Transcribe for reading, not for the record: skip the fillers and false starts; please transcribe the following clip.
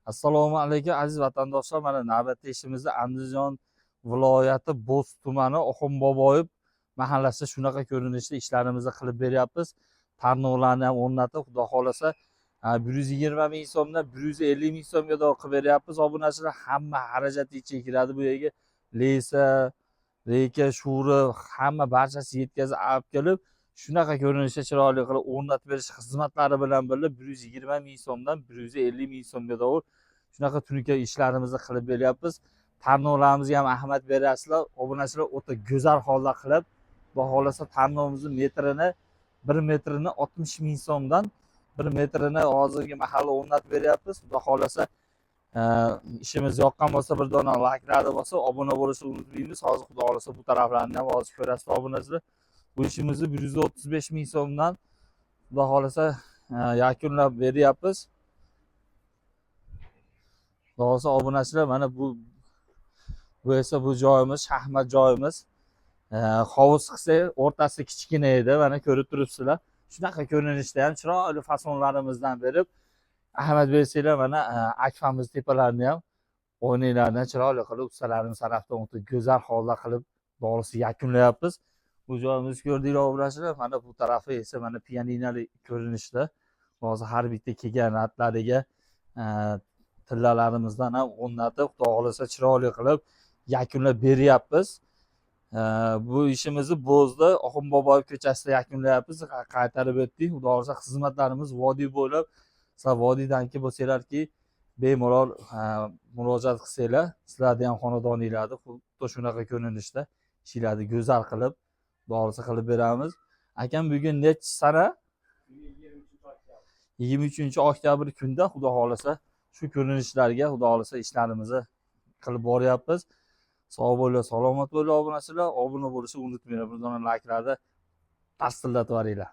Assalomu alaykum, aziz vatandoshlar. Mana navbatdagi ishimizda Andijon viloyati Bo'z tumani Oxunboboyev mahallasida shunaqa ko'rinishda ishlarimizni qilib beryapmiz. Tarnovlarni ham o'rnatib, xudo xohlasa, 120 ming so'mdan 150 ming so'mga qilib beryapmiz. Obunachilar, hamma xarajati ichiga kiradi bu yerga. Леса, рейка, shuri, hamma barchasi yetkazib olib kelib, shunaqa ko'rinishda chiroyli qilib o'rnatib berish xizmatlari bilan birga 120 ming so'mdan 150 ming so'mga to'g'ri shunaqa tunuka ishlarimizni qilib beryapmiz. Tarnovlarimizga ham ahamiyat berasizlar, obunachilar. O'ta go'zal holda qilib, xudo xohlasa, tarnovimizni metrini, 1 metrini 60 ming so'mdan 1 metrini hozirgi mahalla o'rnatib beryapmiz. Xudo xohlasa, ishimiz yoqqan bo'lsa, bir dona layklarni bosib, obuna bo'lishni unutmaymiz. Hozir, xudo xohlasa, bu taraflarni ham hozir ko'rasizlar, obunachilar. Bu ishimizni 135 ming so'mdan, xudo xohlasa, yakunlab beryapmiz. Xudo xohlasa, obunachilar, mana bu esa bu joyimiz shaxmat joyimiz. Hovuz qilsak, o'rtasi kichkina edi, mana ko'rib turibsizlar. Shunaqa ko'rinishda ham chiroyli fasonlarimizdan berib, ahamiyat bersanglar, mana akfamiz tepalarini ham o'ynaklardan chiroyli qilib, ustalarimiz tarafdan o'ta go'zal holda qilib, to'g'risi, yakunlayapmiz. Bu joyimizni ko'rdinglar, obunachilar. Mana bu tarafi esa mana pianinoli ko'rinishda. Hozir har bitta kelgan ratlariga tillalarimizdan ham o'rnatib, xudo xohlasa, chiroyli qilib yakunlab beryapmiz. Bu ishimizni Bo'zda, Oxunboboyev ko'chasida yakunlayapmiz. Qaytarib o'tdik. Xudo xohlasa, xizmatlarimiz vodiy bo'ylab. Sizlar vodiydanki bo'lsanglarki, bemalol murojaat qilsanglar, sizlarni ham xonadoninglarni xuddi shunaqa ko'rinishda ishinglarni go'zal qilib, xudo xohlasa, qilib beramiz. Akam, bugun nechi sana? 23 oktyabr kunda, xudo xohlasa, shu ko'rinishlarga, xudo xohlasa, ishlarimizni qilib boryapmiz. Sog' bo'linglar, salomat bo'linglar, obunachilar. Obuna bo'lishni unutmanglar. Bir dona layklarni tassillatib yuboringlar.